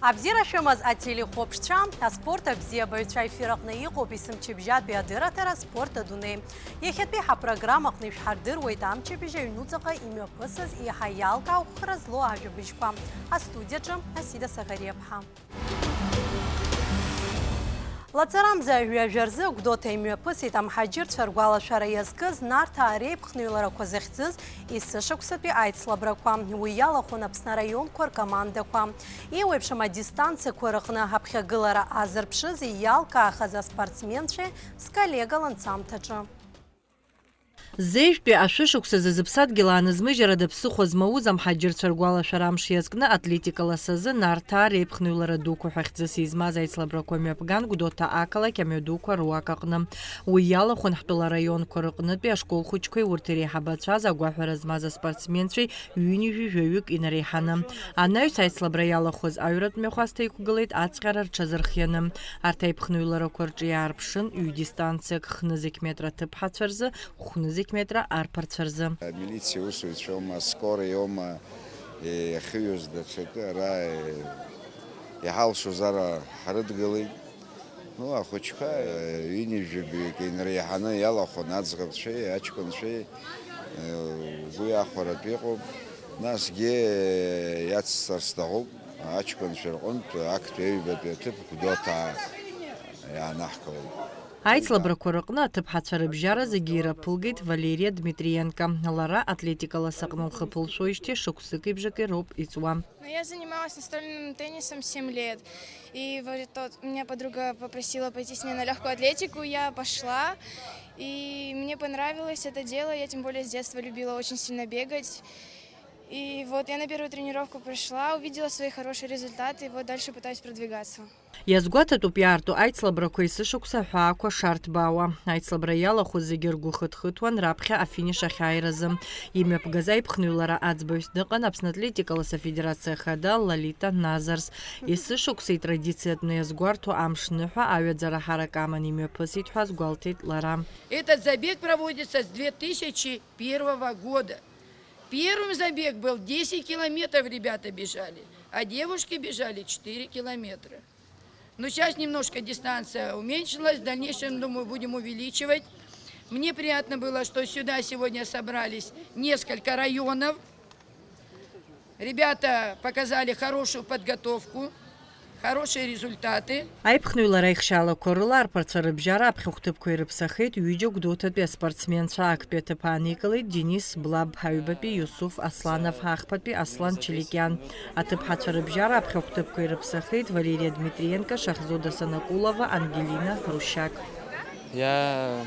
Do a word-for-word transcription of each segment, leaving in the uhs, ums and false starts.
Абзиара шәымаз ателехәаԥшцәа, аспорт абзиабаҩцәа, ефир аҟны иҟоуп есымчыбжьатәи адырраҭара Спорт адунеи. Иахьатәи ҳапрограммаҟны ишәҳардыруеит амчыбжь аҩнуҵаҟа имҩаԥысыз еиҳа иалкаау хра злоу ажәабжьқәа. Астудиаҿы Асида Саӷариаԥҳа. Лаҵарамза ҩажәа рзы Гәдоуҭа имҩаԥысит амҳаџьырцәа ргәалашәара иазкыз Нарҭаа реиԥхныҩларақәа захьӡыз есышықәсатәи аицлабрақәа. Уи иалахәын Аԥсны араионқәа ркомандақәа. Еиуеиԥшым адистанциақәа рыҟны аԥхьагылара азырԥшыз иалкаахаз аспортсменцәеи сколлегаланҵамҭаҿы. Зежәтәи ашәышықәсазы зыԥсадгьыл аанызмыжьрада ԥсыхәа змоуз амҳаџьырцәа ргәалашәара амш иазкны атлетикала сазы Нарҭаа реиԥхныҩлара дуқәа ҳәа хьӡыс измаз аицлабрақәа мҩаԥган Гәдоуҭа ақалақь амҩадуқәа руак аҟны. Уи иалахәын ҳтәыла араионқәа рыҟнытәи ашкол хәыҷқәеи урҭ иреиҳабацәаз агәаҳәара змаз аспортсменцәеи ҩынҩажәи жәаҩык инареиҳаны. Анаҩс аицлабра иалахәыз аҩратә мҩахәасҭа иқәгылеит аҵҟьара рҽазырхианы. Арҭ аиԥхныҩларақәа рҿы иаарԥшын ҩ-дистанциак хнызқь метра аҭыԥҳацәа рзы, хәнызқь метра арԥарцәа рзы. Амилициа усуҩцәоума, аскорай аума, е, иахьыҩыз даҽакы ара, е, иҳалшоз ара ҳрыдгылеит. Ну, ахәыҷқәа, э, ҩынҩажәаҩык инреиҳаны иалахәын аӡӷабцәеи аҷкәынцәеи, э, угәы иахәаратәы иҟоуп. Насгьы, э, иацсҵар сҭахуп, аҷкәынцәа рҟынтә актәи аҩбатәи аҭыԥ Гәдоуҭаа иаанаҳкылеит. Аицлабрақәа рыҟны аҭыԥҳацәа рыбжьара зегьы ираԥылгеит Валерия Дмитриенко. Лара атлетикала саҟны лхы ԥылшәоижьҭеи шықәсыки бжаки роуп иҵуа. Но я занималась настольным теннисом семь лет. И вот тот, меня подруга попросила пойти с ней на лёгкую атлетику, я пошла. И мне понравилось это дело, я тем более с детства любила очень сильно бегать. И вот я на первую тренировку пришла, увидела свои хорошие результаты, и вот дальше пытаюсь продвигаться. Иазгәаҭатәуп иаарту аицлабрақәа есышықәса аҳәаақәа шарҭбаауа. Аицлабра иалахәыз зегьы ргәы хыҭхыҭуан раԥхьа афиниш ахьааиразы. Имҩаԥгаз аиԥхныҩлара аӡбаҩс дыҟан Аԥсны атлетикала афедерациа ахада Лолита Назарс. Есышықәса итрадициатәны иазгәарҭо амш ныҳәа аҩаӡара ҳарак аман имҩаԥысит ҳәа азгәалҭеит лара. Этот забег проводится с две тысячи первого года. Первым забег был десять километров, ребята бежали, а девушки бежали четыре километра. Но сейчас немножко дистанция уменьшилась, в дальнейшем, думаю, будем увеличивать. Мне приятно было, что сюда сегодня собрались несколько районов. Ребята показали хорошую подготовку, хорошие результаты. Аиԥхныҩлара аихшьаалақәа рыла арԥарцәа рыбжьара аԥхьахәҭыԥқәа ирыԥсахеит ҩыџьа Гәдоуҭатәи аспортсменцәа. Актәи аҭыԥ аанеигалеит Денис Блаб, аҩбатәи Иусуф Асланов, ахԥатәи Аслан Челикиан. Аҭыԥҳацәа рыбжьара аԥхьахәҭыԥқәа ирыԥсахеит Валерия Дмитриенко, Шахзода Санакулова, Ангелина Рушьак. Я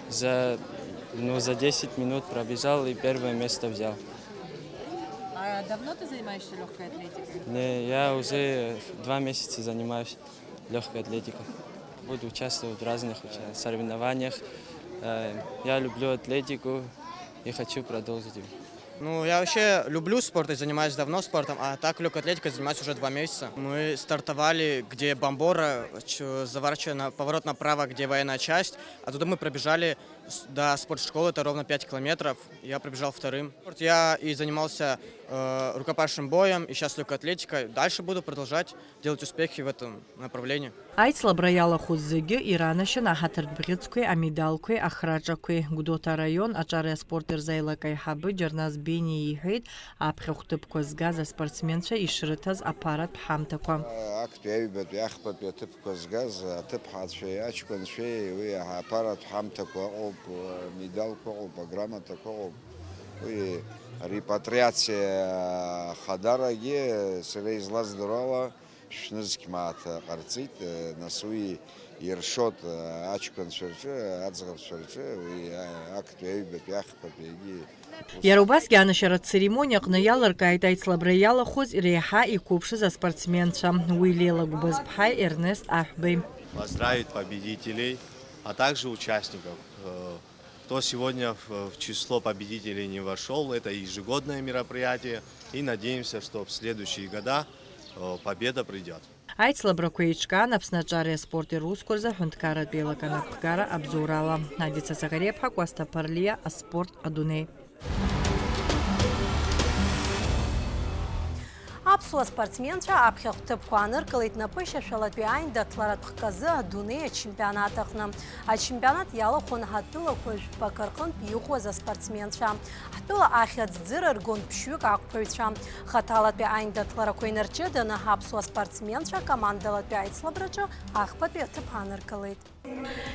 за, ну, за десять минут пробежал и первое место взял. А давно ты занимаешься лёгкой атлетикой? Не, я уже два месяца занимаюсь лёгкой атлетикой. Буду участвовать в разных уча-, соревнованиях. Э, я люблю атлетику и хочу продолжить её. Ну, я вообще люблю спорт и занимаюсь давно спортом, а так лёгкой атлетикой занимаюсь уже два месяца. Мы стартовали, где Бомбора, ч-, заворачивая на поворот направо, где военная часть, а туда мы пробежали с-, до спортшколы, это ровно пять километров. Я пробежал вторым. Я и занимался, э, рукопашным боем, и щас лёгкой атлетикой. Дальше буду продолжать делать успехи в этом направлении. Аицлабра иалахәыз зегьы иранашьан аҳаҭыртә бӷьыцқәеи амедалқәеи ахраҿақәеи. Гәдоуҭа араион аҿареи аспорти рзы аилак аиҳабы Џьарназ Бениа иҳәеит, аԥхьахәҭыԥқәа згаз аспортсменцәа ишрыҭаз аԥаратә ҳамҭақәа. Актәи аҩбатәи ахԥатәи аҭыԥ Қәа згаз аҭыԥҳацәеи аҷкәынцәеи уи аԥаратә ҳамҭақәа ыҟоуп, медалқәа ыҟоуп, аграмотақәа ыҟоуп. Уи репатриациа хадарагьы сара излаздыруа ала шәнызқь мааҭ ҟарҵеит, нас уи иршоит аҷкәынцәа рҿы, аӡӷабцәа рҿы, уи актәи аҩбатәи ахԥатәи егьи Иара убасгьы анашьаратә церемониа аҟны иалыркааит аицлабра иалахәыз реиҳа иқәыԥшыз аспортсменцәа. Уи Леила Гәбазԥҳаи Ернест Аҳәбеи. Поздравить победителей, а также участников, э, кто сегодня в, в число победителей не вошёл. Это ежегодное мероприятие, и надеемся, что в следующие года, э, победа придёт. Аицлабрақәа еиҿкаан Аԥсны аҿареи аспорти русқәа рзы аҳәынҭқарратә еилак анапхгара абзоурала. Адица Саӷариаԥҳа, Кәасҭа Ԥарлиа, аспорт адунеи. Аԥсуа спортсменцәа аԥхьахә ҭыԥқәа ааныркылеит напышьашәалатәи аиндаҭларатә хкы азы адунеи ачемпионат аҟны. Ачемпионат иалахәын ҳаҭлақәа жәпак рҟынтә иӷәӷәаз аспортсменцәа. Ҳтәыла ахьӡ ӡыра ргон ԥшьҩык ақәԥаҩцәа. Хаҭалатәи аиндаҭларақәа инарҷыданы аԥсуа спортсменцәа акомандалатәи аицлабраҿы ахԥатәи аҭыԥ ааныркылеит.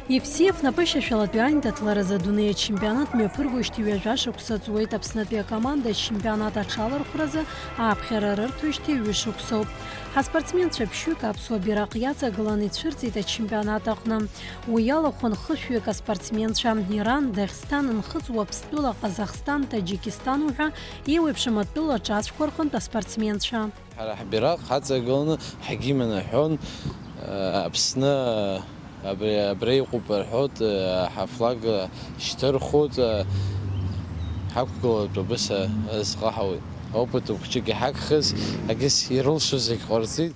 Евсеев напышьашәалатәи аиндаҭларазы адунеи ачемпионат мҩаԥыргоижьҭеи ҩажәа шықәса ҵуеит. Аԥснытәи акоманда ачемпионат аҽалархәразы ааԥхьара рырҭоижьҭеи ҩышықәсоуп. Ҳаспортсменцәа ԥшьҩык аԥсуа бираҟ иаҵагыланы ицәырҵит ачемпионат аҟны. Уи иалахәын хышәҩык аспортсменцәа, Иран, Дагестан, Нхыҵ Уаԥстәыла, Ҟазахстан, Таџьикистан уҳәа еиуеиԥшым атәыла ҿацәқәа рҟынтә аспортсменцәа. Ҳара ҳбираҟ ҳаҵагыланы ҳгимн аҳәон, Аԥсны абри, абра иҟоуп рҳәоит, ҳафлаг шьҭырхуеит, ҳақәгылоит, убыс азҟаҳауеит. Опыт хәыҷык иҳагхаз, агьыс ирылшо зегь ҟарҵеит.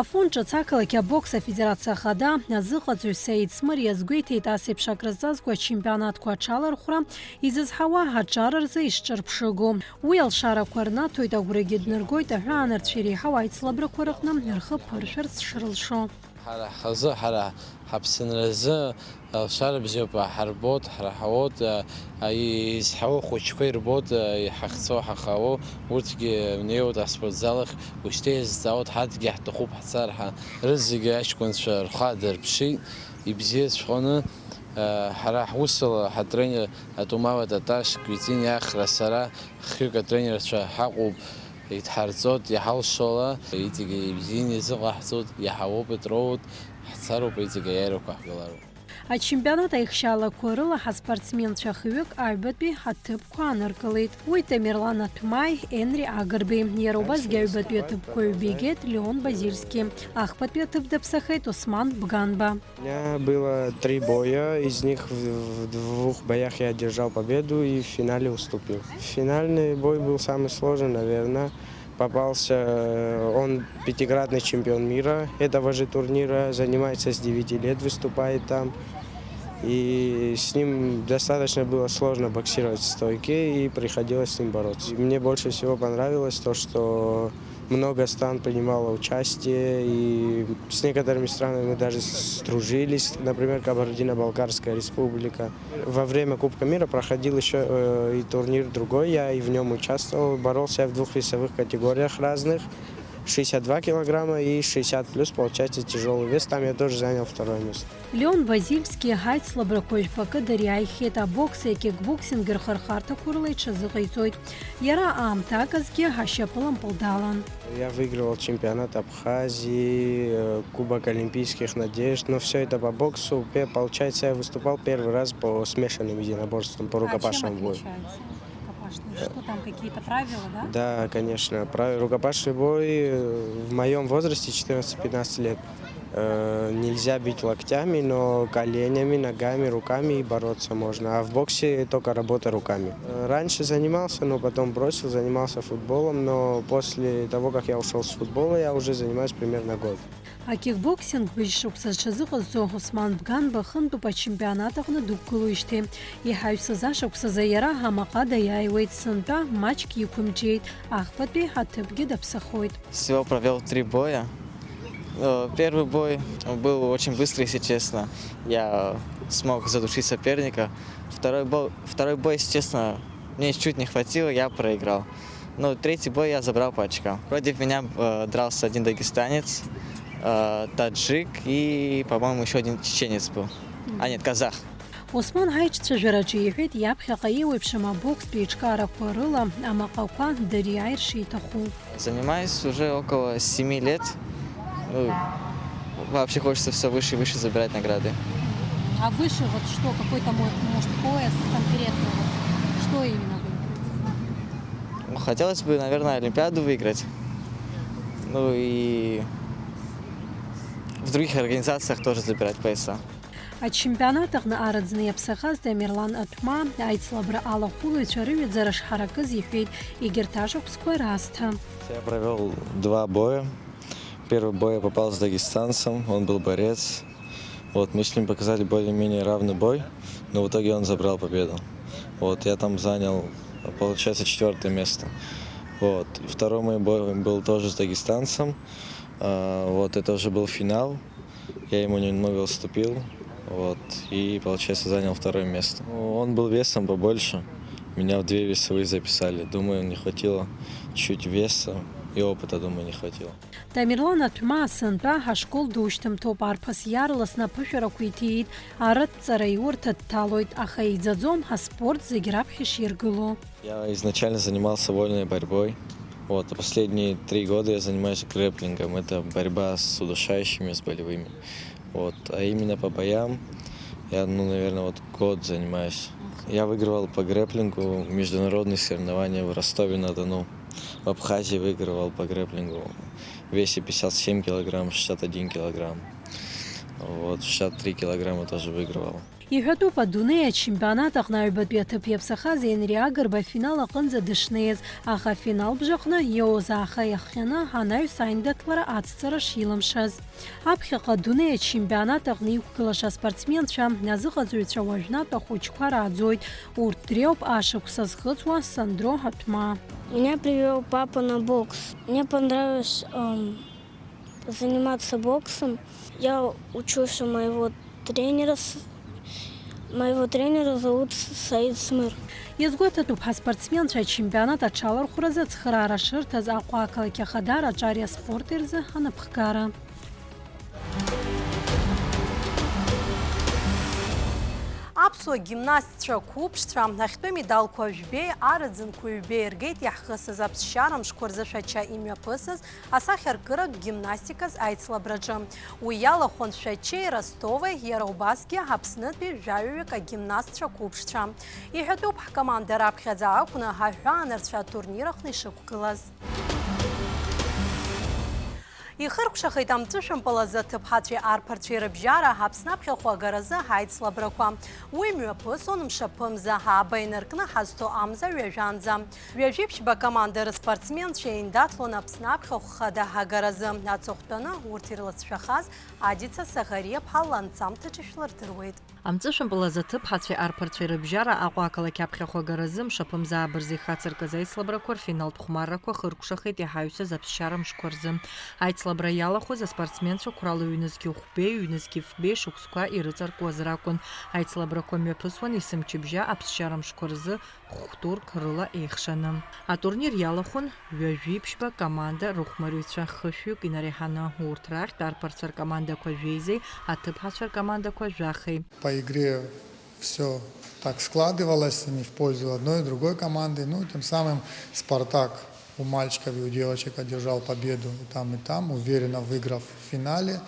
Афон ҿыц ақалақь абокс афедерациа ахада азыҟаҵаҩ Саид Смыр иазгәеиҭеит, ас еиԥш акрызҵазкуа ачемпионатқәа аҽалархәра изызҳауа аҿар рзы ишҿырԥшыгоу. Уи алшарақәа рнаҭоит, агәрагьы днаргоит аҳәаанырцә иреиҳау аицлабрақәа рыҟны рхы ԥыршәарц шрылшо. Ҳара ҳхазы, ҳара ҳаԥсынразы алшара бзиоуп, ҳарбоит, ҳраҳауоит, а, а, изҳауа хәыҷқәа ирбоит, а, иҳахьцо, ҳахауо, урҭгьы неиуеит аспортзал ахь, ушьҭа иазҵаауеит, ҳарҭгьы ҳҭахуп ҳцар ҳәа. Рызегьы аҷкәынцәа рхы аадырԥшит, ибзиаҵәҟьаны, а, ҳара ҳусала ҳатренер Атумава Таташ, Квитин Иахра, сара, хҩык атренерцәа ҳаҟоуп, идҳарҵоит иҳалшола, иҵегьы ибзианы изыҟаҳҵоит, иаҳауоуп, итроуеит, ҳцароуп, иҵегьы аиарақәа ҳгылароуп. Ачемпионат аихшьаалақәа рыла ҳаспортсменцәа хҩык аҩбатәи ҳаҭыԥқәа ааныркылеит. Уи Тамерлан Аҭәмааи Енри Агрбеи, иара убасгьы аҩбатәи аҭыԥқәа ҩбеигеит Леон Базильски, ахԥатәи аҭыԥ даԥсахеит Осман Бганба. У меня было три боя, из них в, в двух боях я одержал победу и в финале уступил. Финальный бой был самый сложный, наверное. Попался, э, он пятикратный чемпион мира этого же турнира, занимается с девяти лет, выступает там. И с ним достаточно было сложно боксировать в стойке, и приходилось с ним бороться. И мне больше всего понравилось то, что много стран принимало участие, и с некоторыми странами мы даже сдружились, например, Кабардино-Балкарская республика. Во время Кубка мира проходил еще, э, и турнир другой, я и в нем участвовал. Боролся я в двух весовых категориях разных, шестьдесят два килограмма и шестьдесят плюс, получается, тяжелый вес. Там я тоже занял второе место. Леон Базильски аицлабрақәа жәпакы дыриааихьеит, абокси акикбоксинги рхырхарҭақәа рыла иҽазыҟаиҵоит. Иара аамҭакызгьы ашьапылампыл далан. Я выигрывал чемпионат Абхазии, э, Кубок олимпийских надежд, но всё это по боксу. Пе-, получается, я выступал первый раз по смешанным единоборствам, по рукопашному бою. А чем отличается рукопашный? Что там, какие-то правила, да? Да, конечно. Прав-, рукопашный бой, э, в моём возрасте, четырнадцать-пятнадцать лет, э, нельзя бить локтями, но коленями, ногами, руками и бороться можно. А в боксе только работа руками. Э, раньше занимался, но потом бросил, занимался футболом, но после того, как я ушёл с футбола, я уже занимаюсь примерно год. Акикбоксинг быжь шықәса зҽазыҟазҵо Осман Бганба хынтәуп ачемпионат аҟны дықәгылоижьҭеи. Иҳаҩсыз ашықәсазы иара амаҟа даиааиуеит, сынтәа маҷк иқәымҿиеит, ахԥатәи аҭыԥгьы даԥсахоит. Всего провёл три боя. Э, первый бой был очень быстрый, если честно. Я смог задушить соперника. Второй бо-, второй бой, если честно, мне чуть не хватило, я проиграл. Ну, третий бой я забрал по очкам. Против меня, э, дрался один дагестанец, э, таджик и, по-моему, ещё один чеченец был. А, нет, казах. Осман ҳаиҿцәажәараҿы иҳәеит, иаԥхьаҟа еиуеиԥшым абокстә еиҿкаарақәа рыла амаҟақәа дыриааир шиҭаху. Занимаюсь уже около семи лет. Ну, вообще хочется всё выше и выше забирать награды. А выше вот что, какой-то мо-, может, пояс конкретно, вот что именно выиграть? Ну, хотелось бы, наверное, Олимпиаду выиграть. Ну и в других организациях тоже забирать пояса. Ачемпионат аҟны араӡны иаԥсахаз Тамерлан Аҭәмаа аицлабра алахәылаҩцәа рыҩаӡара шҳаракыз иҳәеит, егьырҭ ашықәсқәа раасҭа. Я провёл два боя. Первый бой я попал с дагестанцем, он был борец. Вот, мы с ним показали более-менее равный бой, но в итоге он забрал победу. Вот, я там занял, получается, четвёртое место. Вот. И второй мой бой был тоже с дагестанцем. А, вот, это уже был финал. Я ему немного уступил. Вот. И, получается, занял второе место. Ну, он был весом побольше. Меня в две весовые записали. Думаю, не хватило чуть веса и опыта, думаю, не хватило. Тамерлан Аҭәмаа сынтәа ҳашкол душьҭымҭоуп, арԥыс иаарласны аԥышәарақәа иҭиит, арыҭҵара иурҭа дҭалоит, аха иӡаӡом ҳаспорт зегь раԥхьа ширгыло. Я изначально занимался вольной борьбой. Вот, а последние три года я занимаюсь грэпплингом. Это борьба с удушающими, с болевыми. Вот, а именно по боям я, ну, наверное, вот год занимаюсь. Я выигрывал по грэпплингу международные соревнования в Ростове-на-Дону. В Абхазии выигрывал по грэпплингу в весе пятьдесят семь килограмм, шестьдесят один килограмм. Вот, шестьдесят три килограмма тоже выигрывал. Иҳәатәуп, адунеи ачемпионат аҟны аҩбатәи аҭыԥ иаԥсахаз Енри Агрба афинал аҟынӡа дышнеиз, аха афинал бжаҟны иоуз ааха иахҟьаны анаҩс аиндаҭлара ацҵара шилымшаз. Аԥхьаҟа адунеи ачемпионат аҟны иқәгылаша аспортсменцәа, азыҟаҵаҩцәа уажәнатә ахәыҷқәа рааӡоит. Урҭ дреиуоуп ашықәса зхыҵуа Сандро Аҭәмаа. Меня привёл папа на бокс. Мне понравилось, эм, заниматься боксом. Я учился у моего тренера. С-, моего тренера зовут С-, Саид Смыр. Иазгәаҭатәуп, ҳаспортсменцәа ачемпионат аҽалархәразы ацхыраара шырҭаз Аҟәа ақалақь Ахадара аҿари аспорти рзы анапхгара. Аԥсуа гимнастцәа қәыԥшцәа ахьтәы медалқәа жәбеи арыӡынқәа ҩбеи ргеит иаҳхысыз аԥсшьара мшқәа рзы Шәача имҩаԥысыз асахьаркыратә гимнастиказ аицлабраҿы. Уи иалахәын Шәачеи Ростовеи, иара убасгьы Аԥснытәи жәаҩаҩык агимнастцәа қәыԥшцәа. Иҳәатәуп, ҳкоманда раԥхьаӡа акәны аҳәаанырцәа атурнир аҟны ишықәгылаз. Ихыркәшахеит амҵәышәымпыл азы аҭыԥҳацәеи арԥарцәеи рыбжьара Аԥсны аԥхьахә агаразы ҳаицлабрақәа. Уи мҩаԥысуан мшаԥымза, ааба инаркны ҳазҭо амза ҩажәанӡа. Ҩажәи ԥшьба команда рыспортсменцәа еиндаҭлон Аԥсны аԥхьахә хада ҳагаразы. Аҵыхәтәаны урҭ ирлыҵшәахаз Адица Саӷариаԥҳа ланҵамҭаҿы шәлырдыруеит. Амҵәышәымпыл азы аҭыԥҳацәеи арԥарцәеи рыбжьара Аҟәа ақалақь аԥхьахә агаразы мшаԥымза абырза ихацыркыз аицлабрақәа рфиналтә хәмаррақәа хыркәшахеит иҳаҩсыз аԥсшьара мшқәа рзы. Аицлабра иалахәыз аспортсменцәа қәрала ҩнызқьи хәбеи, ҩнызқьи фбеи шықәсқәа ирыҵаркуаз ракәын. Аицлабрақәа мҩаԥысуан есымчыбжьа аԥсшьара мшқәа рзы хә-турк рыла еихшаны. Атурнир иалахәын ҩажәи ԥшьба команда рыхәмарҩцәа хышәҩык инареиҳаны. Урҭ рахьтә арԥарцәа ркомандақәа жәеизеи, аҭыԥҳацәа ркомандақәа жәахеи. По игре всё так складывалось, не в пользу одной и другой команды. Ну, тем самым «Спартак» у мальчиков и у девочек одержал победу и там, и там, уверенно выиграв в финале.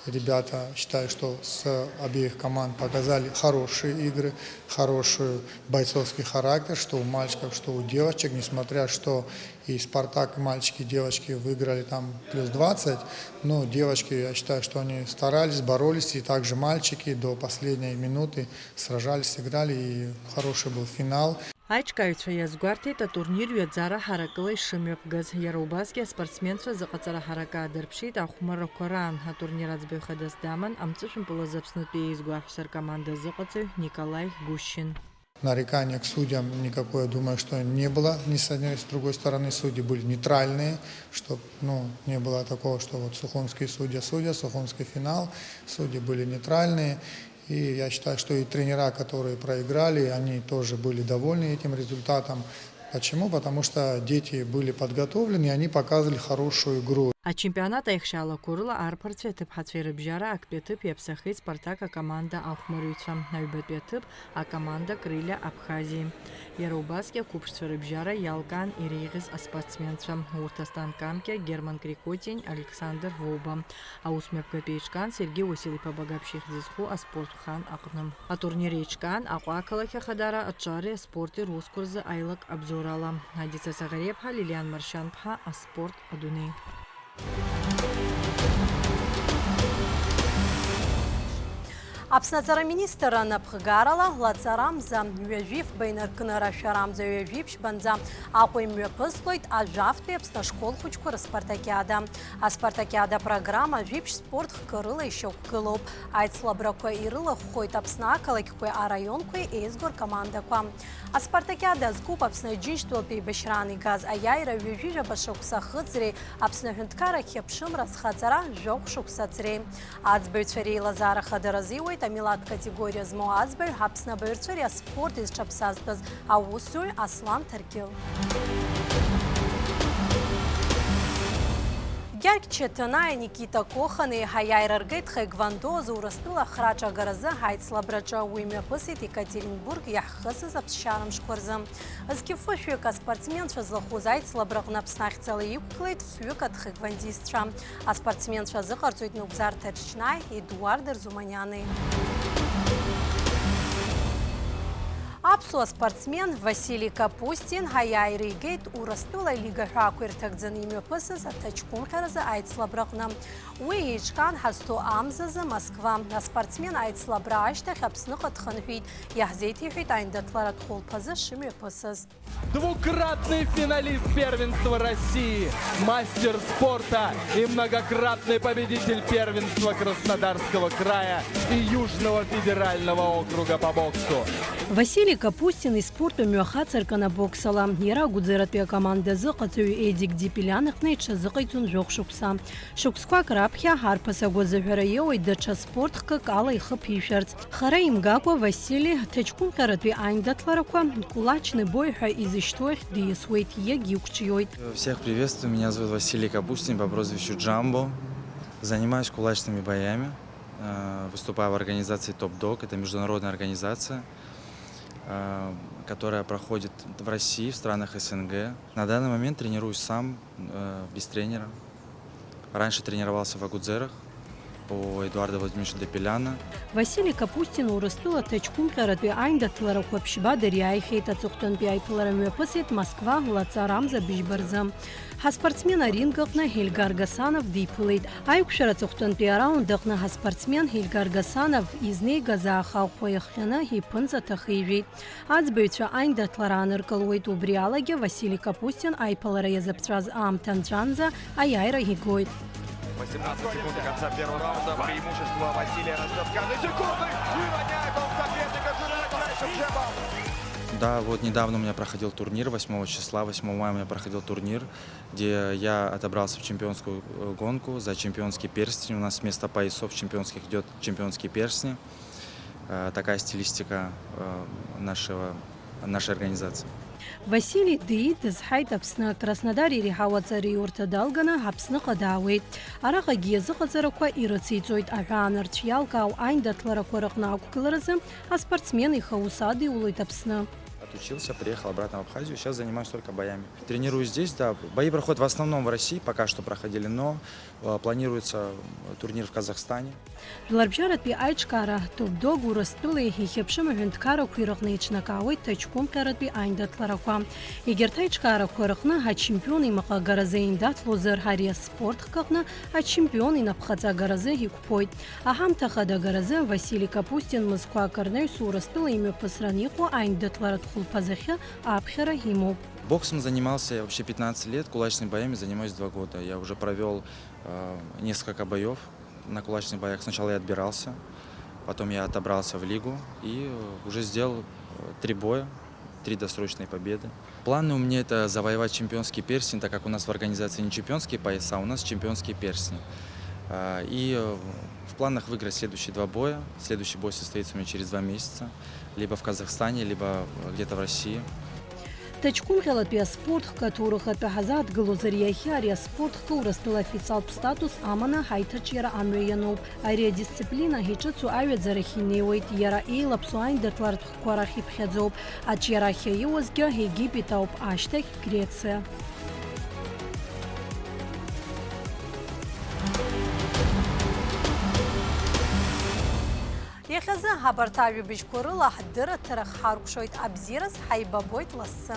Ребята, считаю, что с обеих команд показали хорошие игры, хороший бойцовский характер, что у мальчиков, что у девочек, несмотря что и «Спартак», и мальчики, и девочки выиграли там плюс двадцать, но девочки, я считаю, что они старались, боролись, и также мальчики до последней минуты сражались, играли, и хороший был финал. Аиҿкааҩцәа иазгәарҭеит, атурнир ҩаӡара ҳаракыла ишымҩаԥгаз, иара убасгьы аспортсменцәа зыҟаҵара ҳаракы аадырԥшит ахәмаррақәа раан. Атурнир аӡбаҩ хадас даман амҵәышәымпыл азы Аԥснытәи еизго аҳәса ркоманда азыҟаҵаҩ Николаи Гущин. Нарекания к судьям никакой, я думаю, что не было ни с одной, ни с другой стороны. Судьи были нейтральные, чтоб, ну, не было такого, что вот сухумские судьи судят, сухумский финал. Судьи были нейтральные. И я считаю, что и тренера, которые проиграли, они тоже были довольны этим результатом. Почему? Потому что дети были подготовлены, и они показывали хорошую игру. Ачемпионат аихшьаалақәа рыла арԥарцәеи аҭыԥҳацәеи рыбжьара актәи аҭыԥ иаԥсахеит «Спартак» акоманда ахәмарҩцәа, аҩбатәи аҭыԥ акоманда «Крылья Абхазии». Иара убасгьы ақәыԥшцәа рыбжьара иалкаан иреиӷьыз аспортсменцәа. Урҭ Аслан Камкиа, Герман Крикотиа, Александр Воуба. Аус мҩаԥгатәи еиҿкаан Сергеи Уасил-иԥа Багаԥшь ихьӡ зху аспорт хан аҟны. Атурнир еиҿкаан Аҟәа ақалақь Ахадара аҿари аспорти русқәа рзы аилак абзоурала. Адица Саӷариаԥҳа, Лилиан Маршьанԥҳа, аспорт адунеи. Аԥсны аҵара министр анапхгарала, лаҵарамза ҩажәифба инаркны рашәарамза ҩажәи ԥшьбанӡа Аҟәа имҩаԥыслоит ажәафтәи Аԥсны ашкол хәыҷқәа рыспартакиада. Аспартакиада программа жәиԥшь спорт хкы рыла ишьақәгылоуп. Аицлабрақәа ирылахәхоит Аԥсны ақалақьқәеи араионқәеи еизго ркомандақәа. Аспартакиада азкуп Аԥсны Џьынџьтәылатә еибашьраан игаз аиааира ҩажәи жәаба шықәса ахыҵреи Аԥсны аҳәынҭқарра ахьыԥшымра азхаҵара жәохә шықәса аҵреи. Аӡбаҩцәа реилазаара хадара азиуеит амилаҭ категориа змоу аӡбаҩ, Аԥсны абаҩрцәа аспорт изҽаԥсазтәыз аусзуҩ Аслан Ҭаркьыл. Гьаргь Чеҭынаи Никита Кохани аиааира ргеит тхэквондо азы Урыстәыла ахраҿы агаразы аицлабраҿы. Уи мҩаԥысит Екатеринбург иаҳхысыз аԥсшьара мшқәа рзы. Зқьы фышәҩык аспортсменцәа злахәыз аицлабраҟны Аԥсны ахьӡала иқәгылеит фҩык атхэквондистцәа. Аспортсменцәа азыҟарҵоит Нугзар Ҭаҷҷнаи Едуард Арзуманиани. Аԥсуа спортсмен Васили Капустин аиааира игеит Урыстәыла алига ҳәаақәа ирҭагӡаны имҩаԥысыз аҭаҷкәымҟьаразы аицлабраҟны. Уи еиҿкаан ҳазҭоу амзазы Москва. Аспортсмен аицлабра ашьҭахь Аԥсныҟа дхынҳәит, иаҳзеиҭеиҳәеит аиндаҭларатә хәылԥазы шымҩаԥысыз. Двукратный финалист первенства России, мастер спорта и многократный победитель первенства Краснодарского края и Южного федерального округа по боксу. Васили Капустин испорт мҩахаҵаркын абоксала. Иара агәыӡаратәи акоманда азыҟаҵаҩ Едик Дипилян аҟны иҽазыҟаиҵон жәохә шықәса. Шықәсқәак раԥхьа арԥыс агәазыҳәара иоуеит даҽа спорт хкык ала ихы ԥишәарц. Хара имгакәа Васили аҭаҷкәымҟьаратәи аиндаҭларақәа кулачный бой ҳәа изышьҭоу ахь диасуеит, иагьиқәҿиоит. Всех приветствую, меня зовут Василий Капустин по прозвищу Джамбо. Занимаюсь кулачными боями, э, выступаю в организации Топ Дог, это международная организация, э, которая проходит в России, в странах СНГ. На данный момент тренируюсь сам, э, без тренера. Раньше тренировался в Агудзерах у Эдуарда Владимировича Депеляна. Васили Капустин Урыстәыла аҭаҷкәымҟьаратәи аиндаҭларақәа ԥшьба дыриааихьеит аҵыхәтәантәи аиԥылара мҩаԥысит Москва лаҵарамза быжьба рзы. Ҳаспортсмен аринг аҟны Ельгар Гасанов диԥылеит. Аиқәшәара аҵыхәтәантәи араунд аҟны ҳаспортсмен Ельгар Гасанов изнеигаз ааха ӷәӷәа иахҟьаны иԥынҵа ҭахижәеит. Аӡбаҩцәа аиндаҭлара ааныркылуеит, убри алагьы Васили Капустин аиԥылара иазыԥҵәаз аамҭа анҵәанӡа аиааира игоит. Восемнадцать секунд до конца первого раунда. Преимущество Василия растёт с каждой секундой. И роняет он соперника жирным трэшем джебом. Да, вот недавно у меня проходил турнир, восьмого числа, восьмого мая у меня проходил турнир, где я отобрался в чемпионскую, э, гонку за чемпионский перстень. У нас вместо поясов чемпионских идёт чемпионский перстень. Э, такая стилистика, э, нашего, нашей организации. Васили диит, дызҳаит Аԥсны. Краснодар иреиҳау аҵараиурҭа далганы Аԥсныҟа даауеит. Араҟагьы иазыҟаҵарақәа ирыциҵоит. Аҳәаанырцә иалкаау аиндаҭларақәа рыҟны ақәгыларазы аспортсмен ихы аус адиулоит Аԥсны. Отучился, приехал обратно в Абхазию, сейчас занимаюсь только боями. Тренируюсь здесь, да. Бои проходят в основном в России, пока что проходили, но, э, планируется, э, турнир в Казахстане. Жәларбжьаратәи аиҿкаара Топ Дог Урыстәылеи ихьыԥшым аҳәынҭқаррақәеи рыҟны еиҿнакаауеит ҭаҷкәымҟьаратәи аиндаҭларақәа. Егьырҭ аиҿкаарақәа рыҟны ачемпион имаҟа агаразы еиндаҭлозар ари аспорт хкы аҟны ачемпион инапхаҵа агаразы иқәԥоит. Аҳамҭа хада агаразы Васили Капустин мызқәак рнаҩс Урыстәыла имҩаԥысран иҟоу аиндаҭларатә хәылԥазахьы аԥхьара имоуп. Боксом занимался я вообще пятнадцать лет, кулачными боями занимаюсь два года. Я уже провёл, э, несколько боёв на кулачных боях. Сначала я отбирался, потом я отобрался в лигу и, э, уже сделал, э, три боя, три досрочные победы. Планы у меня — это завоевать чемпионский перстень, так как у нас в организации не чемпионские пояса, а у нас чемпионские перстни. А, и, э, в планах выиграть следующие два боя. Следующий бой состоится у меня через два месяца, либо в Казахстане, либо, э, где-то в России. Ҭаҷкәымҟьалатәи аспорт хкы аҭоурых атәы ҳазааҭгылозар, иахьа ари аспорт хкы Урыстәыла официалтә статус аманы ҳаиҭаҿиара амҩа иануп. Ари адисциплина иҿыцу аҩаӡарахь инеиуеит, иара еилаԥсоу аиндаҭларатә хкқәа рахь иԥхьаӡоуп. Аҿиара ахьаиуазгьы Египет ауп, ашьҭахь Грециа. Иахьазы абарҭ ажәабжьқәа рыла ҳдырраҭара хҳаркәшоит. Абзиараз ҳаибабоит лассы.